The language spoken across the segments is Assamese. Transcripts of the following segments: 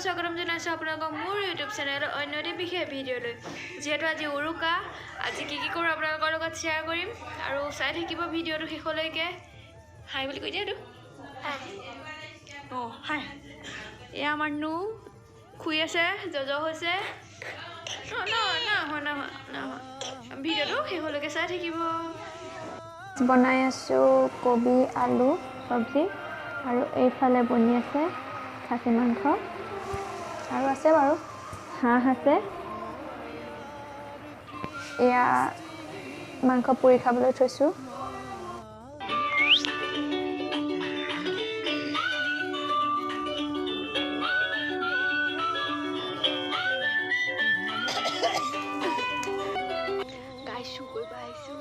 স্বাগতম জনাইছোঁ আপোনালোকক মোৰ ইউটিউব চেনেলৰ অন্য এটি বিশেষ ভিডিঅ'লৈ। যিহেতু আজি উৰুকা, আজি কি কি কৰোঁ আপোনালোকৰ লগত শ্বেয়াৰ কৰিম আৰু চাই থাকিব ভিডিঅ'টো শেষলৈকে। হাই বুলি কৈ দিয়া এইটো। অঁ হাই, এয়া আমাৰ নু শুই আছে, জজ হৈছে। ভিডিঅ'টো শেষলৈকে চাই থাকিব। বনাই আছোঁ কবি আলু চব্জি আৰু এইফালে বনি আছে খাচী মাংস আৰু আছে বাৰু হাঁহ আছে। এয়া মাংস পুৰি খাবলৈ থৈছোঁ। গাইছোঁ কৰিব আহিছোঁ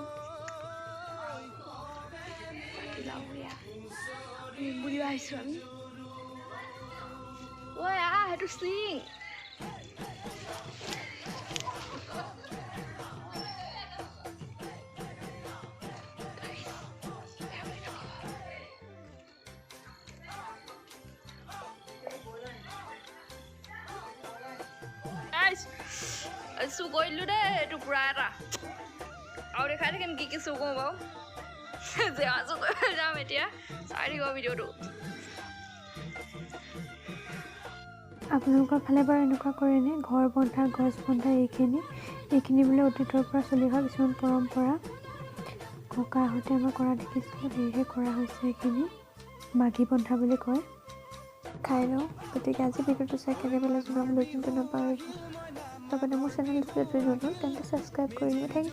বুলি আহিছোঁ আমি। ঐ আহ, সেইটো চিং। চুৰ কৰিলোঁ দেই টুকুৰা এটা, আৰু দেখাই থাকিম কি কি চুৰ কৰোঁ বাৰু। জেৱা চুৰ কৰিব যাম এতিয়া, চাই থাকিব ভিডিঅ'টো। আপোনালোকৰ ফালে বাৰু এনেকুৱা কৰেনে? ঘৰ বন্ধা, গছ বন্ধা এইখিনি বোলে অতীতৰ পৰা চলি অহা কিছুমান পৰম্পৰা। ককাহঁতে আমাৰ কৰা দেখিছিলোঁ, সেয়েহে কৰা হৈছে। এইখিনি মাঘী বন্ধা বুলি কয়। খাই লওঁ। গতিকে আজি ভিডিঅ'টো চাই কেনে পালে জনাবলৈ কিন্তু নাপাহৰিব। লগতে মোৰ চেনেলটো যদি নতুন তেন্তে ছাবস্ক্ৰাইব কৰি দিব। Thank